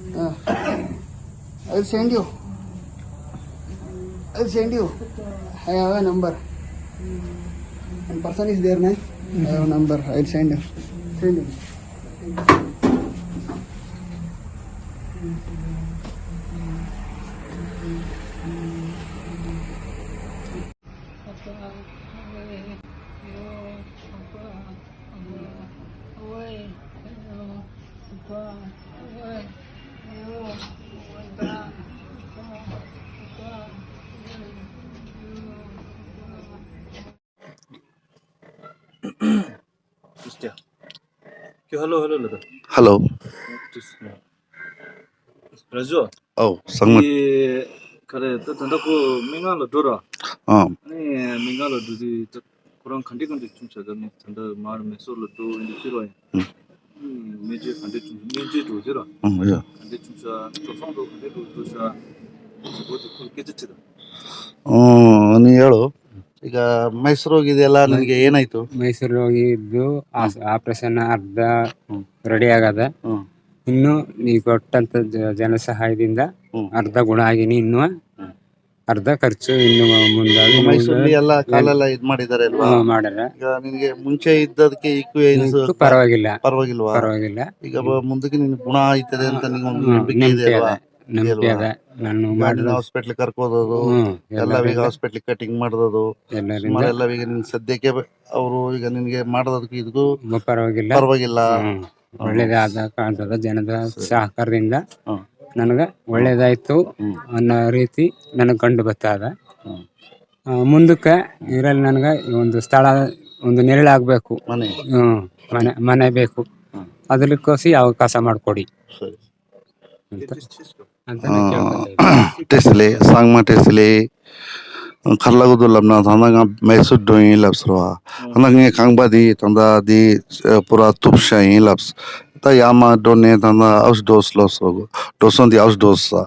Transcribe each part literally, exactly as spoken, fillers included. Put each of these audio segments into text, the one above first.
I will send you. I will send you. I have a number. And person is there, na? I have a number. I will send you. Send you. Hello, hello, hello. Hello. ར་ཇོ། ཨོ། སང་མ། དེ་ག་རེ། ད་ད་ལྟ་ཁོ་མི་ང་ལ་འགྲོ་ར། ཨ། ཨ་ནི་མི་ང་ལ་འགྲོ་དུས་ད་ཁོ་རང་ག་འདྲ་ག་འདྲ་བྱུང་ཤག་ད་ནི་ད་ལྟ་མར་མེ་སོར་ལ་འགྲོ་འདི་ཕྱིར་བ་ཡིན། ཨུ། སྨན་བཅོས་ག་འདྲ་བྱུང་། སྨན་བཅོས་འགྲོ་ཟེར་ར། ཨུ་ཡ། ག་འདྲ་བྱུང་ཤག་འགྲོ་སོང་འགྲོ་ག་འདྲ་འགྲོ་འགྲོ་ཤག་ཞེ་པོ་དེ་ཁོ་ལ་སྐད་ཆ་དྲིས་དང་། ཨོ། ཨ་ནི་ཡ་ལོ། ಈಗ ಮೈಸೂರು ಹೋಗಿದೆಯಲ್ಲ, ನಿನಗೆ ಏನಾಯ್ತು? ಮೈಸೂರು ಹೋಗಿದ್ದು ಆಸ್-, ಹ್ಮ್. ಆಪರೇಷನ್ ಅರ್ಧ ಹ್ಮ್. ರೆಡಿ ಆಗದ. ಹ್ಮ್. ಇನ್ನು ನೀವು ಕೊಟ್ಟಂತ ಜ-, ಜನ ಸಹಾಯದಿಂದ ಹ್ಮ್. ಅರ್ಧ ಗುಣ ಆಗಿನಿ. ಇನ್ನೂ ಹ್ಮ್. ಅರ್ಧ ಖರ್ಚು ಇನ್ನು ಮುಂದಾಗಿ ಮೈಸೂರಲ್ಲಿ ಎಲ್ಲ ಇನ್ನು ಕಾಲೆಲ್ಲ ಇದ್ ಮಾಡಿದ್ದಾರೆ ಅಲ್ವಾ? ಹ್ಮ್, ಮಾಡ್ಯಾರ. ಈಗ ನಿನಗೆ ಮುಂಚೆ ಇದ್ದದಕ್ಕೆ ಈಗೂ ಏನು ಇನ್ನು ಪರವಾಗಿಲ್ಲ. ಪರವಾಗಿಲ್ವಾ? ಪರವಾಗಿಲ್ಲ. ಈಗ ಬ-, ಮುಂದಕ್ಕೆ ನಿನ್ ಗುಣ ಆಯ್ತದೆ ಅಂತ ನಿಮ್ಗೆ ಒಂದು ಹ್ಮ್, ನಂಬಿಕೆ ಇದೆ ನಂಬಿಕೆ ಅಲ್ವಾ? ಅದ. ನಂಬಿಕೆ ಅದ. ನಾನು ಈಗ ನಿನ್ನ ಮಾಡಿರೋ ಹಾಸ್ಪಿಟ್ಲ್ ಕರ್ಕೋದೋದು, ಹ್ಮ್, ಎಲ್ಲ ಎಲ್ಲರಿಗೂ ಈಗ ಹಾಸ್ಪಿಟ್ಲ್ ಕಟಿಂಗ್ ಮಾಡೋದು, ಎಲ್ಲರಿಂದ ಸುಮಾರು ಎಲ್ಲ ಈಗ ನಿನ್ ಸದ್ಯಕ್ಕೆ ಬ-, ಅವರು ಈಗ ನಿನ್ಗೆ ಮಾಡೋದಕ್ಕೂ ಇದಕ್ಕೂ ಬ-, ಪರವಾಗಿಲ್ಲ. ಪರವಾಗಿಲ್ಲ. ಹ್ಮ್. ಹ್ಮ್. ಒಳ್ಳೇದಾದ ಕಾಣ್ತದ ಜನದ ಸರಿ. ಸಹಕಾರದಿಂದ ಹ್ಮ್. ನನಗೆ ಒಳ್ಳೇದಾಯ್ತು ಹ್ಮ್. ಅನ್ನೋ ರೀತಿ ನನಗೆ ಕಂಡು ಬರ್ತದ. ಹ್ಮ್. ಆ, ಮುಂದಕ್ಕೆ ಇದರಲ್ಲಿ ನನಗೆ ಒಂದು ಸ್ಥಳ, ಒಂದು ನೆರಳಾಗಬೇಕು. ಮನೆ. ಹ್ಮ್. ಮನೆ, ಮನೆ ಬೇಕು. ಹ್ಮ್. ಅದಕ್ಕೋಸಿ ಅವಕಾಶ ಮಾಡಿಕೊಡಿ. ಸರಿ. ಅಂತ, ಅಂತ ಆ, ಕೇಳ್ಕೊಂಡೆ. ಟೆಸ್ಲೆ, ಸಾಂಗ್ಮಾ ಟೆಸ್ಲೆ, ཁར་ལ་གོ་དུ་ལབ་ན་ད་ནང་ང་མེ་སུ་འགྲོ་ཡིན་ལབ་ཟེར་བ། ཨ། ད་ནང་ངའི་ཁང་པ་དེ་ད་ད་དེ་པུ་ར་ཐུབ་ཤ་ཡིན་ལབ། ད་ཡ་མ་འགྲོ་ནས་ད་ད་ཨབས་འགྲོ་སོང་ལབ་ཟེར་བ། འགྲོ་སོང་དེ་ཨབས་འགྲོ་ས།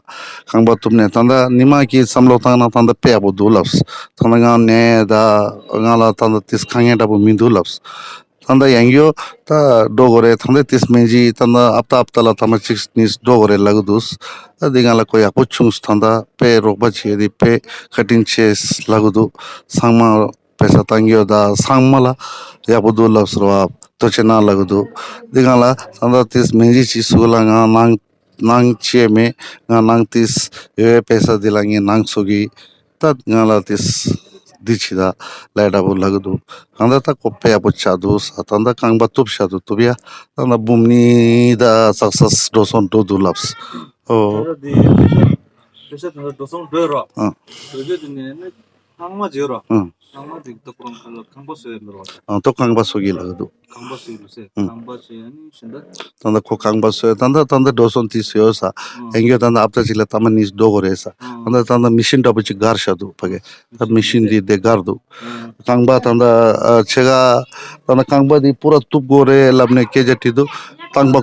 ཁང་པ་ཐུབ་ནས་ད་ད་ཉི་མ་གི་བསམ་བློ་བཏང་ན་ད་ད་དཔེ་ཡག་པོ་འདུག་ལབ། ད་ནང་ང་ནས་ད་ང་ལ་ད་ད་དེ་དཀའ་ངལ་འདྲ་པོ་མི་འདུག་ལབ། ད་ལྟ་ཡང་ཡོ་ད་འགྲོ་དགོས་རེད། ད་ལྟ་དེ་སྨན་གྱི་ད་ལྟ་ཨབ་ད་ཨབ་ད་ལ་ཐ་མ་གཅིག་གཉིས་འགྲོ་དགོས་རེད་ལབ་གི་འདུག་ད་འདི་ང་ལ་ཁོ་ཡག་པོ་བྱུང་སོང་། ད་ལྟ་དཔེ་རོགས་པ་བྱས་ཏེ་དཔེ་བཀའ་དྲིན་ཆེ་ལབ་གི་འདུག་ཚང་མ་པེ་ས་བཏང་གི་ཡོད། ད་ཚང་མ་ལ་ཡག་པོ་འདུག་ལབ་ཟེར་བ་ཐུགས་རྗེ་གནང་ལབ་གི་འདུག་འདི་ང་ལ་ད་ལྟ་དེ་སྨན་གྱི་གཅིག་སུ་ལ་ང་ནང་ནང་ཆེ་མེད། ང་ནང་དེ་ཡོད་པེ་ས་འདི་ལ་ངས་ནང་ཚུགས་ཀྱི། ད་ང་ལ་དེ་འདི་ཕྱི་ད་ལས་འདྲ་པོ་ལབ་གི་འདུག་གང་ལྟར་ད་ཁོ་དཔེ་ཡག་པོ་ཆགས་འདུག་ས། ད་ད་རྐང་པ་གཏུབ་བཞག་འདུག་གཏུབ་ཡ། ད་ད་འབུམ་གཉིས་ད་ཙག་ཙག་འགྲོ་སོང་འགྲོ་འདུག་ལབ། ཨོ། ད་ད་དེ་པེ་ས་པེ་ས་ད་ད་འགྲོ་སོང་འགྲོ་རོགས། ཨ། འགྲོ་རྒྱུ་དེ་ནས་ནི་ཚང་མ་བརྗེ་རོགས། ཨ། ཚང་མ་དེ་ད་ཁོ་རང་ཁ་ལ་ཁང་པ་བཟོ་ཡ་མི་རོགས། ཨ། ད་ཁང་པ་བཟོ་གི་ལབ་གི་འདུག་ཁང་པ་བཟོས་ལུགས་སེ། ཨང་། ཁང་པ་བཟོས་ཨ་ནི་གཞན་དག་ད་ལྟ་ཁོ་ཁང་པ་བཟོས། ད་ལྟ་ད་ལྟ་འགྲོ་སོང་དེ་བཟོས་ཡོད་ས། ཨང་། ཡང་སྐྱར་ད་ལྟ་ཨབ་ད་ཅིག་ལ་ཐ་མ་གཉིས་འགྲོ་དགོས་རེད་ས། ཨང་། ད་ལྟ་ད་ལྟ་མི་ཤིན་འདྲ་པོ་ཅིག་བསྒར་བཞག་འདུག་ཕ་གི། ད་མི་ཤིན་འདི་དེ་བསྒར་འདུག་ཨང་། ཁང་པ་ད་ལྟ་ཨ་ཕྱེད་ཀ་ད་ལྟ་ཁང་པ་འདི་པུ་ར་གཏུབ་དགོས་རེད་ལབ་ནས་སྐད་ཆ་དྲིས་འདུག་ཁང་པ་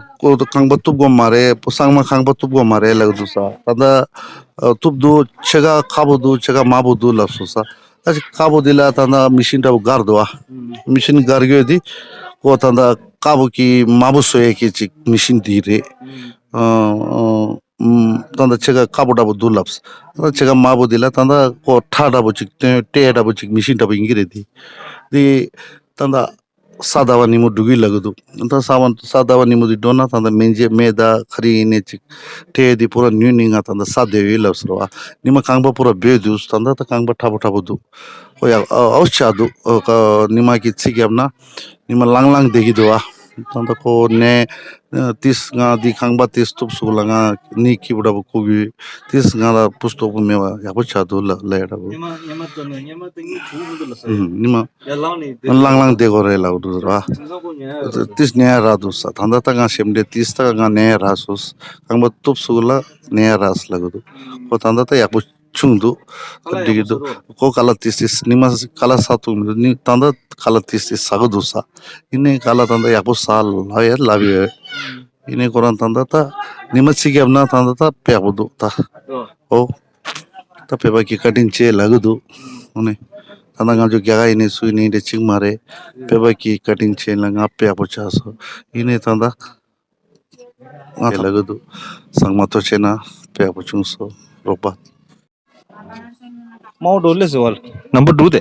ཁང་པ་གཏུབ་དགོས་མ་རེད། པོ་ཚང་མ་ཁང་པ་གཏུབ་དགོས་མ་རེད་ལབ་འདུག་ས། ད་ལྟ་ཨ་གཏུབ་འདུག་ཕྱེད་ཀ་ཁ་པོ་འདུག་ཕྱེད་ཀ་དམར་པོ་འདུག་ལབ་སོང་ས། ད་ཅིག་དཀར་པོ་འདི་ལ་ད་ལྟ་མི་ཤིན་འདྲ་པོ་བསྒར་འདུག་ཨ། མི་ཤིན་བསྒར་དགོས་འདི་ཁོ་ད་ལྟ་དཀར་པོ་གི་དམར་པོ་བཟོ་ཡས་ཀྱི་ཅིག་མི་ཤིན་འདི་རེད། ཨ་ཨ་ཨ་ད་ལྟ་ཕྱེད་ཀ་དཀར་པོ་འདྲ་པོ་འདུག་ལབ། ད་ལྟ་ཕྱེད་ཀ་དམར་པོ་འདི་ལ་ད་ལྟ་ཁོ་ཁྲ་འདྲ་པོ་ཅིག་སྟོན་སྤྲད་འདྲ་པོ་ཅིག་མི་ཤིན་འདྲ་པོ་ཡིན་གྱི་རེད། འདི་འདི་ད་ལྟ་ས་ཟླ་བ་ཉིན་མོ་འགྲོ་གི་ལབ་གི་འདུག་ད་ས་བ་ས་ཟླ་བ་ཉིན་མོ་འདི་འགྲོ་ན་ད་ལྟ་སྨན་བཅོས་མེད། ད་ག་རེ་ཡིན་ནའི་ཅིག་ཁྲལ་འདི་པུ་ར་ཉོས་ནི་ང་ད་ལྟ་ས་བསྡད་ཡོད་ལབ་ཟེར་བ། ཉི་མ་ཁང་པ་པུ་ར་སྦས་འདུག་ད་ལྟ་ད་ཁང་པ་ཁྲ་པོ་ཁྲ་པོ་འདུག་ཨོ་ཡ་ཨོ་ཨོ་ཆ་འདུག་ཨོ་ཉི་མ་གི་ཚིག་བརྒྱབ་ན་ཉི་མ་ལང་ལང་བསྡད་ཀྱི་འདུག་ཨ། ད་ལྟ་ཁོ་ནས་ཏིས་ང་འདི་ཁང་པ་ཏིས་ཐུབ་སུ་ལ་ང་ནི་ཁྱི་བུ་འདྲ་པོ་བཀུག་ཡོད། ཏིས་ང་ལ་བུ་སྟོབས་པོ་མེད་པ་ཡག་པོ་ཆགས་འདུག་ལ་ལས་འདྲ་པོ། ཉི་མ་ཉི་མ་ཙམ་ན་ཉི་མ་ཏིས་ཉི་ཆུ་མི་འདུག་ལ་ས། ཉི་མ་ཡ་ལང་ནི་ལང་ལང་དེ་གོ་རེད་ལ་འདུག་ར། ཏིས་ནས་ར་འདུག་ས། ད་ལྟ་ད་ང་ཞེམ་འདྲེ་ཏིས་ད་ང་ནས་ར་སོ་ས། ཁང་པ་ཐུབ་སུ་ལ་ནས་ར་ས་ལ་གོ་འདུག་ཁོ་ད་ལྟ་ད་ཡག་པོ་ཆུང་འདུག་ད་འགྲིག་གི་འདུག་ཁོ་ཀ་ལ་ཏིས་ཏིས་ཉི་མ་ཀ་ལ་ས་ཐུག་མི་འདུག་ནི་ད་ལྟ་ཀ་ལ་ཏིས་ཏིས་ཟ་གི་འདུག་ས། ཡིན་ནའི་ཀ་ལ་ད་ལྟ་ཡག་པོ་ཟ་ལབ་ཡ་ལབ་ཡོད། ཡིན་ནའི་ཁོ་རང་ད་ལྟ་ད་ཉི་མ་ཚིག་བརྒྱབ་ན་ད་ལྟ་ད་དཔེ་ཡག་པོ་འདུག་ད། ཨོ། ད་བོད་པ་གི་བཀའ་དྲིན་ཆེ་ལབ་གི་འདུག་ཨོ་ནི། ད་ལྟ་ང་ཚོ་རྒྱ་གར་ཡིན་ནའི་སུ་ཡིན་ནའི་འདྲ་གཅིག་མ་རེད། བོད་པ་གི་བཀའ་དྲིན་ཆེ་ལ་ང་དཔེ་ཡག་པོ་ཆགས་སོང་། ཡིན་ནའི་ད་ལྟ་ང་ལབ་གི་འདུག་ཚང་མ་ཐུགས་རྗེ་གནང་། དཔེ་ཡག་པོ་བྱུང་སོང་རོགས་པ། མའོ་ཌོ་ལེ་ཟེར་བ་ལ་ནམ་བར་འདུག་སྟེ།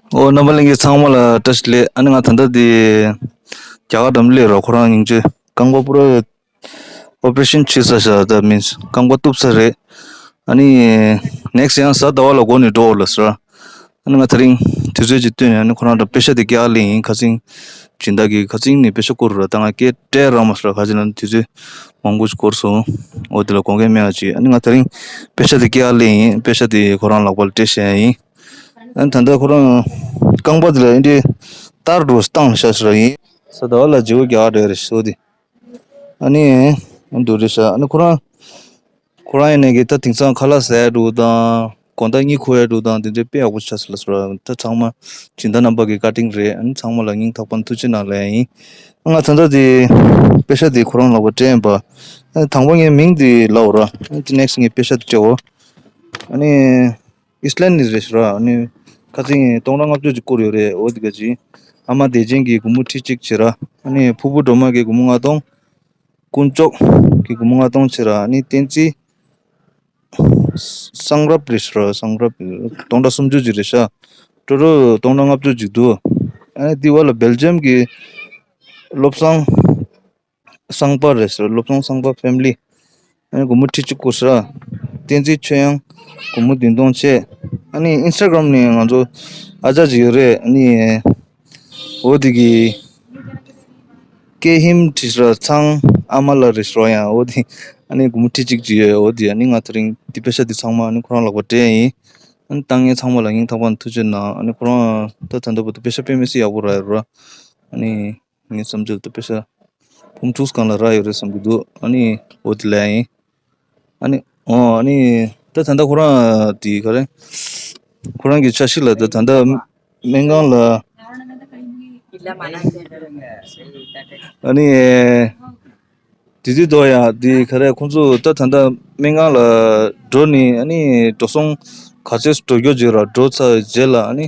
ཨོ་རྣམ་པ་ལྷན་རྒྱས་ཚང་མ་ལ་བཀྲ་ཤིས་བདེ་ལེགས། ཨ་ནི་ང་ད་ལྟ་དེ་རྒྱ་གར་འགྲམ་སླེབས་རོགས། ཁོ་རང་སྙིང་རྗེ་རྐང་པ་པུ་ར་ཨོ་པ་རེ་ཤན་བྱེད་ས་ཤག་ད་མིན་རྐང་པ་གཏུབ་ས་རེད། ཨ་ནི་ནེག་སི་ཡང་གཟའ་ཟླ་བ་ལ་འགོ་ནས་འགྲོ་འོ་ལ་ཟེར། ཨ་ནི་ང་དེ་རིང་དུས་ཚོད་ཅིག་བཏོན་ནས་ཨ་ནི་ཁོ་རང་འདྲ་པེ་ཤ་དེ་སྐྱེལ་ལེ་ཡིན། ཁ་སང་སྦྱིན་བདག་གིས་ཁ་སང་ནས་པེ་ཤ་བསྐུར་ར། ད་ང་སྐད་སྤྲད་རག་མ་སོང་ར། ཁ་ཅིག་ན་དུས་ཚོད་མང་པོ་ཞིག་འགོར་སོང་། འོ་དེ་ལ་དགོངས་འགལ་མེད་པ་ཅིག་ཨ་ནི་ང་དེ་རིང་པེ་ཤ་དེ་སྐྱེལ་ལེ་ཡིན། པེ་ཤ་དེ་ཁོ་རང་ལག་པ་ལ་སྤྲད་བཞག་ཡིན། ཨ་ནི་ད་ལྟ་ཁོ་རང་རྐང་པ་དེ་ལ་ཨེ་འདྲའི་སྟར་འགྲོ་བཏང་ཤག་ཟེར་ཡིན། གཟའ་ཟླ་བ་ལ་བརྗེ་པོ་རྒྱག་རེད་རེད་ཟེར་དེ། ཨ་ནི་འདུག་རེད་ཤག་ཨ་ནི་ཁོ་རང་ཁོ་རང་ཡིན་ནའི་གི་ད་དེང་སང་ཁ་ལག་ཟ་ཡ་འགྲོ་དང་དགོང་དག་གཉིད་ཁུག་ཡ་འགྲོ་དང་དེ་འདྲའི་དཔེ་ཡག་པོ་ཆགས་སོང་ལ་ཟེར་བ། ད་ཚང་མ་སྦྱིན་བདག་རྣམ་པ་གི་བཀའ་དྲིན་རེད། ཨ་ནི་ཚང་མ་ལ་སྙིང་ཐག་པ་ནས་ཐུགས་རྗེ་གནང་ལབ་ཡ་ཡིན། ང་ད་ལྟ་དེ་པེ་ཤ་དེ་ཁོ་རང་ལག་པ་སྤྲད་ཡིན་པ། ཨ་ནི་དང་པོ་ངའི་མིང་དེ་ལབ་ར། ཨ་ནི་དེ་ནེག་སི་ངས་པེ་ཤ་དེ་སྤྲད་འོ། ཨ་ནི་ཨིས་ལན་ནི་རེད་ཟེར་ར། ཨ་ནི་ཁ་སང་སྟོང་ཕྲག་ལྔ་བཅུ་ཅིག་བསྐུར་ཡོད་རེད། འོ་དེ་ག་ཅིག་ཨ་མ་བདེ་ཆེན་གྱིས་སྒོར་མོ་ཁྲི་གཅིག་བྱེད་ར། ཨ་ནི་ཕུར་བུ་སྒྲོལ་མ་གིས་སྒོར་མོ་ལྔ་སྟོང་། དཀོན་མཆོག་གིས་སྒོར་མོ་ལྔ་སྟོང་བྱེད་ར། ཨ་ནི་བསྟན་འཛིན་བསང་རབ་རེད་ཟེར་ར། བསང་རབ་སྟོང་ཕྲག་སུམ་ཅུ་ཅིག་རེད་ཤག་སྤྲོ་རོ་སྟོང་ཕྲག་ལྔ་བཅུ་ཅིག་འདུག་ཨ་ནི་དེ་བ་ལ་སྦེལ་ཇམ་གྱི་བློ་བཟང་བསང་པ་རེད་ཟེར། བློ་བཟང་བསང་པ་ཕེ་མི་ལི། ཨ་ནི་སྒོར་མོ་ཁྲི་གཅིག་བསྐུར་ཟེར། བསྟན་འཛིན་ཆོས་དབྱངས་སྒོར་མོ་བདུན་སྟོང་བྱས། ཨ་ནི་ཨིན་སི་ཊ་གྷ་རམ་ནས་ང་ཚོ་ཨ་ཅག་ཅིག་ཡོད་རེད། ཨ་ནི་འོ་དེ་གི་ཀེ་ཧིམ་བྲིས་ཟེར། ཚང་ཨ་མ་ལ་རེད་ཟེར་ཡང་། འོ་དེ་ཨ་ནི་སྒོར་མོ་ཁྲི་གཅིག་ཅིག་ཡོད། འོ་དེ་ཨ་ནི་ང་དེ་རིང་དེ་པེ་ཤ་དེ་ཚང་མ་ཨ་ནི་ཁོ་རང་ལག་པ་སྤྲད་ཡིན། ཨ་ནི་བཏང་མཁན་ཚང་མ་ལ་སྙིང་ཐག་པ་ནས་ཐུགས་རྗེ་གནང་། ཨ་ནི་ཁོ་རང་ད་ད་ལྟ་བར་དུ་པེ་ཤ་དཔེ་མི་སྲིད་ཡག་པོ་རག་ཡོད་ར། ཨ་ནི། ངའི་བསམ་ཚུལ་དུ་པེ་ཤ་འབུམ་དྲུག་སྒང་ལ་རག་ཡོད་རེད་བསམ་གྱི་འདུག་ཨ་ནི་འོ་དེ་ལ་ཡིན། ཨ་ནི་ཨོ་ཨ་ནི་ད་ད་ལྟ་ཁོ་རང་དེ་ག་རེ། ཁོ་རང་གི་འཆར་གཞི་ལ་ད་ད་ལྟ་སྨན་ཁང་ལ། ཨ་ནི་དེ་དུས་ཐོག་ཡང་དེ་ག་རེ། ཁོང་ཚོ་ད་ད་ལྟ་སྨན་ཁང་ལ་འགྲོ་ནི། ཨ་ནི་འགྲོ་སོང་ག་ཚོད་འགྲོ་རྒྱུ་བརྗོད་ར། འགྲོ་ཚར་རྗེས་ལ་ཨ་ནི་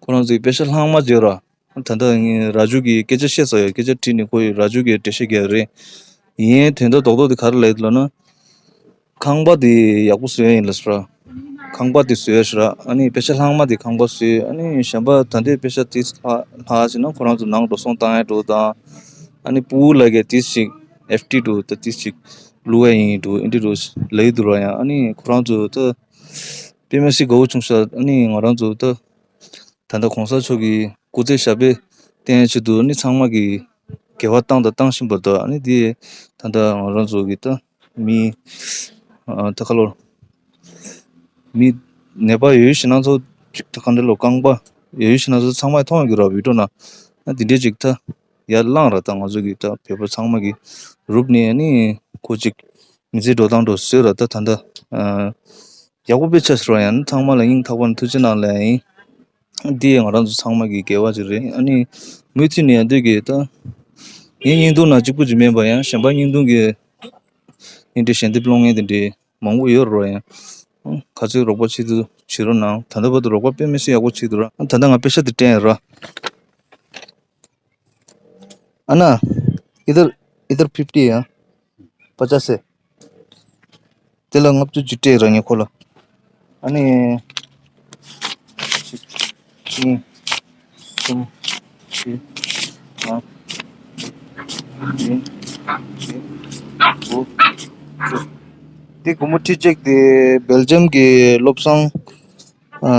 ཁོ་རང་ཚོས་པེ་ཤ་ལྷག་མ་བརྗོད་ར། ད་ལྟ་ངས་ར་ཇུ་གི་སྐད་ཆ་བཤད་ས་ཡོད། སྐད་ཆ་དྲིས་ནས་ཁོ་ཡིས་ར་ཇུ་གི་འགྲེལ་བཤད་རྒྱག་རེད། ཡིན་དོན་དག་རྡོག་རྡོག་དེ་ག་རེ་ལབ་ཡོད་ལབ་ན། ཁང་པ་དེ་ཡག་པོ་བཟོས་ཡིན་ལབ་ཟེར། ཁང་པ་དེ་བཟོས་ཟེར། ཨ་ནི་པེ་ཤ་ལྷག་མ་དེ་ཁང་པ་བཟོས། ཨ་ནི་གཞན་པ་ད་ལྟའི་པེ་ཤ་དེ་ལྷག་ལྷག་ཟེར་ན་ཁོ་རང་ཚོ་ནང་འགྲོ་སོང་བཏང་ཡ་འགྲོ་དང་། ཨ་ནི་ཕྲུ་གུ་ལ་གས་དེ་ཞིག་ཨེཕ་ཌི་འགྲོ་ད་དེ་ཞིག་བླུག་ཡ་ཡིན་འགྲོ་ཨེ་འདྲི་འགྲོ་ལབ་ཡི་འདུག་ར། ཡང་ཨ་ནི་ཁོ་རང་ཚོ་ད་དཔེ་མི་སྲིད་དགའ་བོ་བྱུང་ཤག་ཨ་ནི་ང་རང་ཚོ་ད། ད་ལྟ་གོང་ས་མཆོག་གི་སྐུ་ཚེ་ཞབས་པད་བརྟན་ཆེད་དུ་ནི་ཚང་མ་གིས་འགལ་བ་བཏང་དང་བཏང་བཞིན་པ་འདུག་ཨ་ནི་དེ་ད་ལྟ་ང་རང་ཚོ་གི་ད་མི་ཨ་ད་ཁ་ལོར་མི་ནད་པ་ཡོད་ཞེ་ན་ཚོ་ཅིག་ད་ག་འདྲ་ལོ་རྐང་པ་ཡོད་ཞེ་ན་ཚོ་ཚང་མས་མཐོང་ཡོད་ཀྱི་ར། བི་ཌི་ཡོ་ནང་ཨ་དེ་འདྲས་ཅིག་ད་ཡར་བླངས་ར། ད་ང་ཚོ་གི་ད་བོད་པ་ཚང་མ་གི་རུབ་ནས་ཨ་ནི་ཁོ་ཅིག་མི་ཚེ་འགྲོ་སྟངས་འགྲོ་བཟོས་ར། ད་ད་ལྟ་ཨ། ཡག་པོ་དཔེ་ཆ་ཟེར་བ་ཡང་ཚང་མ་ལ་སྙིང་ཐག་པ་ནས་ཐུགས་རྗེ་གནང་ལབ་ཡིན། འདི་ཡང་ང་རང་ཚོ་ཚང་མ་གི་འགལ་བ་ཅིག་རེད། ཨ་ནི་མུ་མཐུད་ནས་ཡང་འདོད་ཀྱི་ད། ངའི་བརྙན་ཐུང་ནང་གཅིག་པུ་ཅིག་མིན་པ་ཡང་གཞན་པ་བརྙན་ཐུང་གི་འདི་འདྲའི་ཞལ་འདེབས་སློང་མཁན་དེ་འདྲའི་མང་པོ་ཡོད་རེད་ཡང་། ག་ཚོད་རོགས་པ་བྱེད་དུ་བྱེད་རོགས་གནང་། ད་ལྟ་བར་དུ་རོགས་པ་དཔེ་མི་སྲིད་ཡག་པོ་བྱེད་འདུག་ར། ད་ལྟ་ང་པེ་ཤ་དེ་སྤྲད་ཡིན་ར། अना, इधर, इधर फिफ्टी है, हाँ, पचास है। तेला ngapchu jite rangi kola. Ani, ni, sum, si, ha, ni, ni, bu, bu. Te kumu tijek de Belgium ge lobsang. ཨ་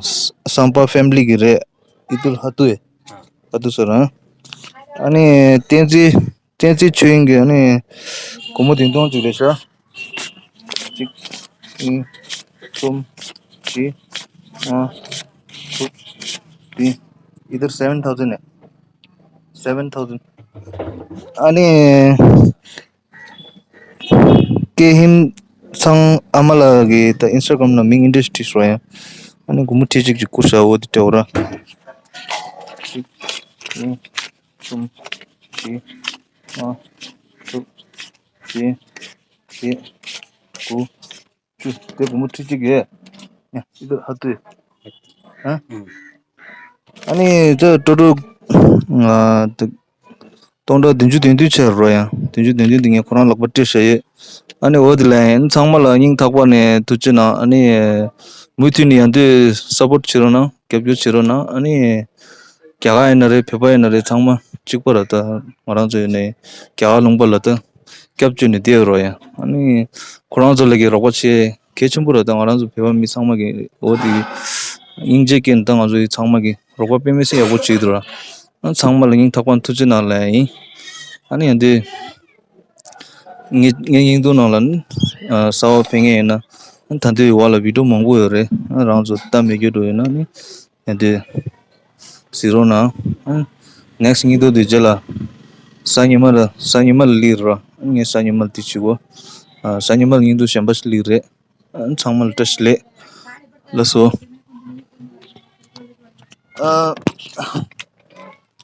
ས་སམ་པ་ཕེ་མི་ལི་གི་རེད། ཨི་ཏུལ་ཧ་ཏུ་ཨེ། ཧ་ཏུ་ཟེར་ཨ། ཨ་ནི་བསྟན་འཛིན་བསྟན་འཛིན་ཆོས་དབྱིངས་ཀྱི་ཨ་ནི་སྒོར་མོ་བདུན་སྟོང་ཅིག་རེད་ཤག་གཅིག་གཉིས། གསུམ། བཞི། ལྔ། དྲུག་བདུན། ཨི་ཏུལ་སེ་བེན་ཐའུ་ཟེན་ནས། སེ་བེན་ཐའུ་ཟེན། ཨ་ནི་ཀེ་ཧིམ་ཚང་ཨ་མ་ལགས་ཀྱི་ད་ཨིན་སི་ཊ་གྷ་རམ་ནང་མིང་འདི་འདྲས་བྲིས་སོང་ཡ། ཨ་ནི་སྒོར་མོ་ཁྲི་གཅིག་ཅིག་བསྐུར་བྱ་འོ་དེ་སྤྲད་འོ་ར། གཅིག་གཉིས། གསུམ། བཞི། ལྔ། དྲུག་བདུན། བརྒྱད། དགུ། བཅུ། དེ་སྒོར་མོ་ཁྲི་གཅིག་ཡོད། ཡ་ཨི་ཏུལ་ཧ་ཏུ་ཨེ། ཨ། ཨ་ནི་ད་ཀྲོ་ཀྲོ་ང་ད་སྟོང་ཕྲག་བདུན་ཅུ་དོན་བདུན་ཆགས་རོ་ཡ། བདུན་ཅུ་དོན་བདུན་དེ་ངས་ཁོ་རང་ལག་པ་སྤྲད་བཞག་ཡོད། ཨ་ནི་འོ་དེ་ལ་ཡིན་ཚང་མ་ལ་སྙིང་ཐག་པ་ནས་ཐུགས་རྗེ་གནང་། ཨ་ནི་མུ་མཐུད་ནས་ཡང་དུས་སཔོར་ཊི་བྱེད་རོགས་གནང་། རྒྱབ་སྐྱོར་བྱེད་རོགས་གནང་། ཨ་ནི་རྒྱ་གར་ཡིན་ན་རེད། བོད་པ་ཡིན་ན་རེད། ཚང་མ་གཅིག་པ་ར། ད་ང་རང་ཚོ་ཡིན་ནའི་རྒྱ་གར་ལུང་པ་ལ་ད་སྐྱབས་བཅོལ་ནས་བསྡད་རོགས་ཡ། ཨ་ནི་ཁོ་རང་ཚོ་ལ་གི་རོགས་པ་བྱེད་གལ་ཆེན་པོ་ར། ད་ང་རང་ཚོ་བོད་པ་མི་ཚང་མ་གི་འོ་དེ་སྙིང་རྗེ་སྐྱེས་ནས་ད་ང་ཚོ་ཡི་ཚང་མ་གི་རོགས་པ་དཔེ་མི་སྲིད་ཡག་པོ་བྱེད་འདུག་ར། ཚང་མ་ལ་སྙིང་ཐག་པ་ཐུགས་རྗེ་གནང་ལབ་ཡིན། ཨ་ནི་ཡང་དེ་ངའི་ངའི་སྙིང་སྡུག་ནང་ལ་ནི་གསར་པ་ཕེབས་མཁན་ཡིན་ན་ད་དུང་བར་ལ་བི་ཌིའོ་མང་པོ་ཡོད་རེད། རང་ཚོ་ལྟ་མི་རྒྱུ་འགྲོ་ཡོད་ན་ནི་ཡང་དེ་གཟིགས་རོགས་གནང་། ནེག་སི་ཊི་སྙིང་སྡུག་དེ་རྗེས་ལ་གཟའ་ཉི་མ་ལ་གཟའ་ཉི་མ་ལ་སླེབས་རོགས། ངས་གཟའ་ཉི་མ་ལ་དེ་བྱེད་དགོས། གཟའ་ཉི་མ་ལ་སྙིང་སྡུག་གཞན་པ་ཞིག་སླེབས་རེད། ཚང་མ་ལ་བཀྲ་ཤིས་བདེ་ལེགས། ལགས་སོ། ཨ།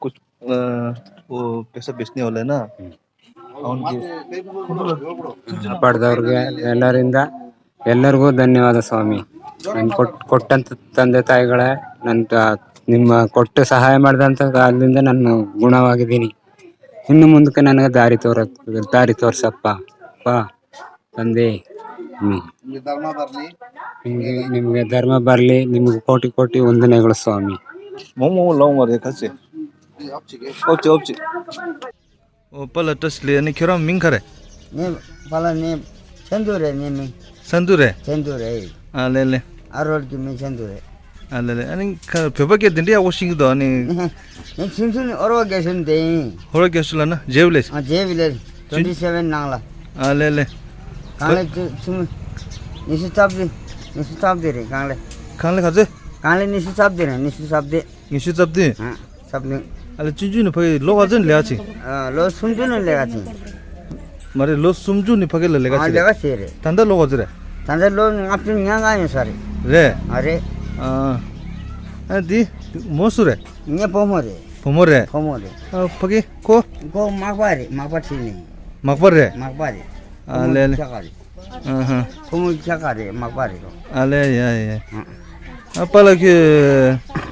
ཀུ། ཨ། ཨོ་པེ་ས་བེས་ནེ་ཝ་ལེ་ན། ཨ་ནི་ཁོང་ཚོ་ལ་ཐུགས་རྗེ་གནང་། காப்பாடுறவருக்கு எல்லாரும் தான். எல்லோருக்கும் தன்யவாதம் சுவாமி. நான் ಕೊಟ್ ಕೊಟ್ಟಂತ ತಂದೆ ತಾಯಿಗಳೇ, ನನ್ನ ತ- ನಿಮ್ಮ ಕೊಟ್ಟು ಸಹಾಯ ಮಾಡಿದಂಥ ಕಾಲದಿಂದ ನಾನು ಗುಣವಾಗಿದ್ದೀನಿ. ಇನ್ನು ಮುಂದಕ್ಕೆ ನನಗೆ ದಾರಿ ತೋರ ದಾರಿ ತೋರಿಸಪ್ಪ. ಅಪ್ಪ ತಂದೆ. ಹ್ಮ್. ನಿಮಗೆ ಧರ್ಮ ಬರಲಿ. ನಿಮಗೆ ನಿಮಗೆ ಧರ್ಮ ಬರಲಿ. ನಿಮಗೆ ಕೋಟಿ ಕೋಟಿ ವಂದನೆಗಳು ಸ್ವಾಮಿ. ಮಮ್ಮ ಲವ್ ಮಾರೆ ಕಚ್ಚೆ. ཨོ་ཅི་ཨོ་ཅི། ཨོ་པ་ལགས་བཀྲ་ཤིས་བདེ་ལེགས། ཨ་ནི་ཁྱོད་རང་མིང་ག་རེ། ངའི་པ་ལགས་ངའི་ཆན་དུ་རེད། ངའི་མིང་། ཆན་དུ་རེད། ཆན་དུ་རེད། ཨ་ལེ་ལེ། ཨ་རོལ་གྱི་མིང་ཆན་དུ་རེད། ཨ་ལེ་ལེ། ཨ་ནི་ཁ་བོད་པ་སྐད་དེ་འདྲ་ཡག་པོ་ཤེས་ཀྱི་འདུག་ཨ་ནི། ངས་ཆུང་ཆུང་ནས་ཨོ་རོ་རྒྱལ་ཤོད་དེ་ཡིན། ཨོ་རོ་རྒྱལ་ཤོད་ལ་ན་ཇེ་བི་ལེ། ཨ་ཇེ་བི་ལེ། ཊུ་ཝེན་ཊི་སེ་བེན་ནང་ལ། ཨ་ལེ་ལེ། གང་ལེ་ཆུང་ཆུང་། ཉི་ཤུ་རྩ་བདུན། ཉི་ཤུ་རྩ་བདུན་རེད་གང་ལེ། གང་ལེ་ག་ཚོད། གང་ལེ་ཉི་ཤུ་རྩ་བདུན་རེད། ཉི་ཤུ་རྩ་བདུན། ཉི་ཤུ་རྩ་བདུན། ཨ། རྩ་བདུན། ཨ་ལེ་ཆུང་ཆུང་ནས་ཕ་གི་ལོ་ག་ཚོད་ནས་ལས་ཀ་བྱེད། ཨ་ལོ་སུམ་ཅུ་ནས་ལས་ཀ་བྱེད། མ་རེད། ལོ་སུམ་ཅུ་ནས་ཕ་གི་ལ་ལས་ཀ་ཨ་བྱེད་ལས་རེད། ཀ་བྱེད་རེད། ད་ལྟ་ལོ་ག་ཚོད་རེད། ད་ལྟ་ལོ་ལྔ་བཅུ་ང་ལྔ་ཡིན་ས་རེད། རེད། ཨ་རེད། ཨ། ཨ་འདི་མོ་སུ་རེད། ངའི་བུ་མོ་རེད། བུ་མོ་རེད། བུ་མོ་རེད། ཨ་ཕ་གི་ཁོ། ཁོ་མག་པ་རེད། མག་པ་ཁྲིད་ནས། མག་པ་རེད། མག་པ་རེད། ཨ་ལེ་ལེ། ཁྱ་ག་རེད། ཨ་ཧ། ཁོ་མོ་ཁྱ་ག་རེད། མག་པ་རེད་རོ། ཨ་ལེ་ཡ་ཡ། ཨ། ཨ་པ་ལགས་ཁྱོད་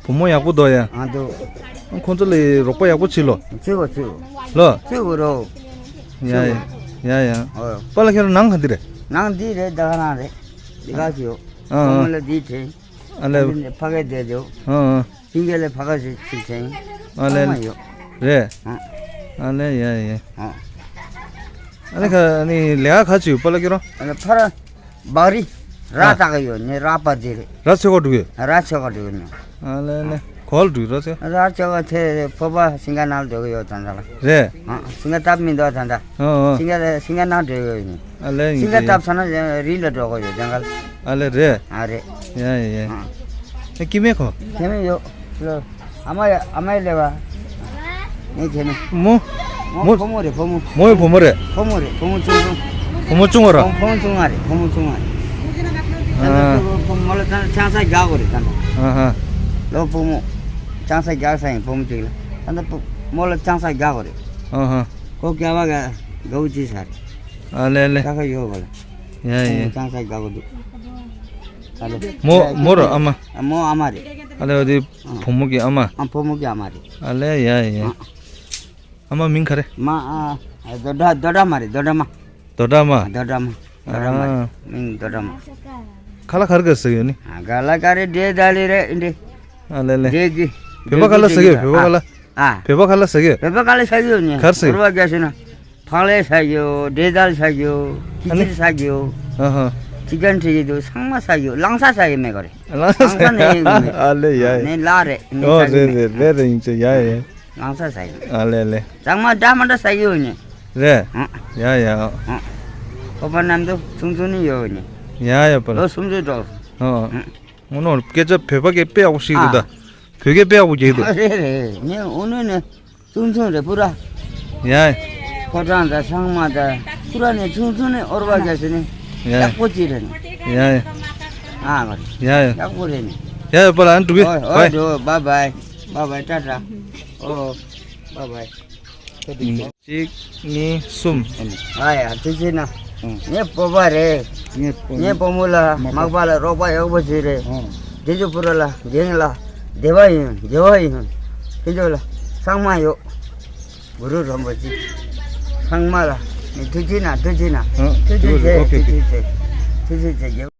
བུ་མོ་ཡག་པོ་འདུག་ཡ། ཨ་འདུག་ཁོང་ཚོ་ལ་རོགས་པ་ཡག་པོ་བྱེད་ལོ། བྱེད་དགོས་བྱེད་དགོས། ལོ། བྱེད་དགོས་རོ། ཡ་ཡ་ཡ་ཡ། ཨོ། པ་ལགས་ཁྱོད་རང་ནང་ག་འདི་རེད། ནང་འདི་རེད། ད་ག་ནང་རེད། འདི་ག་ཅི་ཡོད། ཨ་ཨ། ཁོ་མོ་ལ་འདི་དྲན། ཨ་ལེ། འདི་ནས་ཕ་གི་བསྡད་འདུག་ཨ་ཨ། ཕིང་གེ་ལ་ཕ་ག་ཞིག་ཅིག་དྲན། ཨ་ལེ། ཚང་མ་ཡོད། རེད། ཨ། ཨ་ལེ་ཡ་ཡ། ཨ། ཨ་ནི་ཁ་ནི་ལས་ཀ་ག་ཅི་ཡོད་པ་ལགས་ཁྱོད་རང་། ཨ་ནི་ཕར་སྦག་རི་ར་ཨ། བཏགས་ཡོད་ནི་ར་པ་དེ་རེད། ར་ཆོད་ག་འགྲོ་གི། ར་ཆོད་ག་འགྲོ་གི་ནི། ཨ་ལེ་ལེ། ག་པར་འགྲོ་གི་ར་ཆོད། ར་ཆོད་ག་དེ་ཕོར་པ་ཞིང་ཁ་ནང་ལ་འགྲོ་གི་ཡོད་ད་ལྟ་ལ། རེད། ཨ། ཞིང་ཁ་བཏབ་མི་འདུག་ད་ལྟ། ཨ་ཨ། ཞིང་ཁ་ཞིང་ཁ་ནང་འགྲོ་གི་ཡོད་ནི། ཨ་ལེ་ཡིན་ཞིང་ཁ་གི། བཏབ་ཚར་ན་རི་ལ་འགྲོ་གི་ཡོད་ད་ལྟ་ལ། ཨ་ལེ་རེད། ཨ་རེད། ཡ་ཡ་ཡ། ཨ། ཨ་སྐྱེ་དམན་ཁོ། སྐྱེ་དམན་ཡོད། ལོ། ཨ་མ་ཡ་ཨ་མ་ཡ་ལེ་བ། ངའི་སྐྱེ་དམན། མོ། མོ་མོ། བུ་མོ་རེད་བུ་མོ། མོ་ཡི་བུ་མོ་རེད། བུ་མོ་རེད་བུ་མོ་ཆུང་ཆུང་། བུ་མོ་ཆུང་བ་ར། བུ་བུ་མོ་ཆུང་བ་རེད་བུ་མོ་ཆུང་བ་རེད། ཨ། ད་ལྟ་བུ་མོ་ལ་ད་ལྟ་ཆང་ས་རྒྱག་གོ་རེད་ད་ལྟ། ཨ་ཧ། ལོ་བུ་མོ། ཆང་ས་རྒྱག་ས་ཡིན་བུ་མོ་གཅིག་ལ། ད་ལྟ་བུ་མོ་ལ་ཆང་ས་རྒྱག་གོ་རེད། ཨ་ཧ། ཁོ་སྐྱ་བ་ག་དགའ་བོ་ཅི་ས་རེད། ཨ་ལེ་ལེ། ཀ་ཁ་ཡོད་གོ་ལ། ཡ་ཡ། ཆང་ས་རྒྱག་གོ་འདུག་ཨ་ལེ། མོ་མོ་ར་ཨ་མ། ཨ་མོ་ཨ་མ་རེད། ཨ་ལེ་འོ་དེ། ཨ། བུ་མོ་གི་ཨ་མ། ཨ་བུ་མོ་གི་ཨ་མ་རེད། ཨ་ལེ་ཡ་ཡ། ཨ། ཨ་མ་མིང་ག་རེ། མ་ཨ། རྡོ་སྒྲ་རྡོ་སྒྲ་མ་རེད་རྡོ་སྒྲ་མ། རྡོ་སྒྲ་མ། རྡོ་སྒྲ་མ་རེད། ཨ། མིང་རྡོ་སྒྲ་མ། ཁ་ལག་ག་རེ་ག་རེ་ཟ་གི་ཡོད་ནི། ཨ་ག་ལ་ག་རེ་འབྲས་དང་ལི་རེད་འདི། ཨ་ལེ་ལེ། འབྲས་ཀྱི། བོད་པ་ཁ་ལག་ཟ་གི་ཡོད་བོད་པ་ཁ་ལག་ཨ། བོད་པ་ཁ་ལག་ཟ་གི་ཡོད། བོད་པ་ཁ་ལག་ཟ་གི་ཡོད་ནི། ག་རེ་ཟ་གི་ཡོད། རོ་བ་རྒྱ་ཤོད་ན། ཕག་ལེ་ཟ་གི་ཡོད། འབྲས་དང་ལི་ཟ་གི་ཡོད། ཁི་ཨ་ནི། ཆི་ཟ་གི་ཡོད། ཨ་ཧ། ཡི་གེ་འབྲི་གི་འདུག་ཚང་མ་ཟ་ཡོད། ལང་ཚ་ཟ་ཡི་མེད་ག་རེད། ལང་ཚ་ལང་ཚ་ནས་ཡོང་གི་མེད། ཨ་ལེ་ཡ་ཡ། ནས་ལ་རེད། ནས་ཨོ་ཟ་གི་རེད་མེད། རེད་རེད་རེད་ཡིན་ཚེ་ཡ་ཡ། ལང་ཚ་ཟ་ཡི་མེད། ཨ་ལེ་ལེ། ཚང་མ་འདྲ་མ་འདྲ་ཟ་གི་ཡོད་ནི། རེད། ཨ། ཡ་ཡ། ཨ། ཁོ་པ་རྣམས་དུ་ཆུང་ཆུང་ནི་ཡོད་ནི། ཡ་ཡ་པ་ལ། ལོ་སུམ་ཅུ་འགྲོ། ཨ། ཨ། ངོ་ནོར་སྐད་ཆ་བོད་པ་སྐད་དཔེ་ཡག་པོ་ཤེས་འདུག་ད། ཨ། བོད་སྐད་དཔེ་ཡག་པོ་རྒྱག་འདུག་རེད་རེད། ངས་འུ་ནུ་ནས་ཆུང་ཆུང་རེད་པུ་ར། ཡ། ཕོ་བྲང་དང་ཚང་མ་དང་པུ་ར་ནས་ཆུང་ཆུང་ནས་འོར་བ་རྒྱག་ཟེར་ནས་ཡ། ཡག་པོ་ཅིག་རེད་ནས། ཡ་ཡ། ཨ་མ་རེད། ཡ་ཡ། ཡག་པོ་རེད་ནས། ཡ་ཡ་པ་ལ་ཨ་འགྲོ་གི། ཨོ་ཨོ་ཝའི། འགྲོ། བཱའི་བཱའི། བཱའི་བཱའི། ཊ་ཊ། ཨོ། བཱའི་བཱའི། གཅིག་གཉིས། གསུམ། ཨ་ཡ་དེ་བྱས་ན། ཨང་། ངའི་སྤོབས་པ་རེད། ངའི་སྤོ། ངའི་སྤོ་མོ་ལ་མག་པ་ལ་རོགས་པ་ཡག་པོ་བྱས་རེད། ཨང་། རྗེས་ཕུ་ར་ལ་རྒན་ལ་བདེ་བ་ཡིན་བདེ་བ་ཡིན། ཁྱེད་ཚོ་ལ་ཚང་མ་ཡོད། གུ་རུ་རིན་པོ་ཆེ། ཚང་མ་ལ་ནི་ཐུགས་རྗེ་གནང་ཐུགས་རྗེ་གནང་། ཨང་། ཐུགས་རྗེ་ཆེ། ཨོ་ཁེ་ཨོ་ཁེ། ཐུགས་རྗེ་ཆེ། ཐུགས་རྗེ་ཆེ།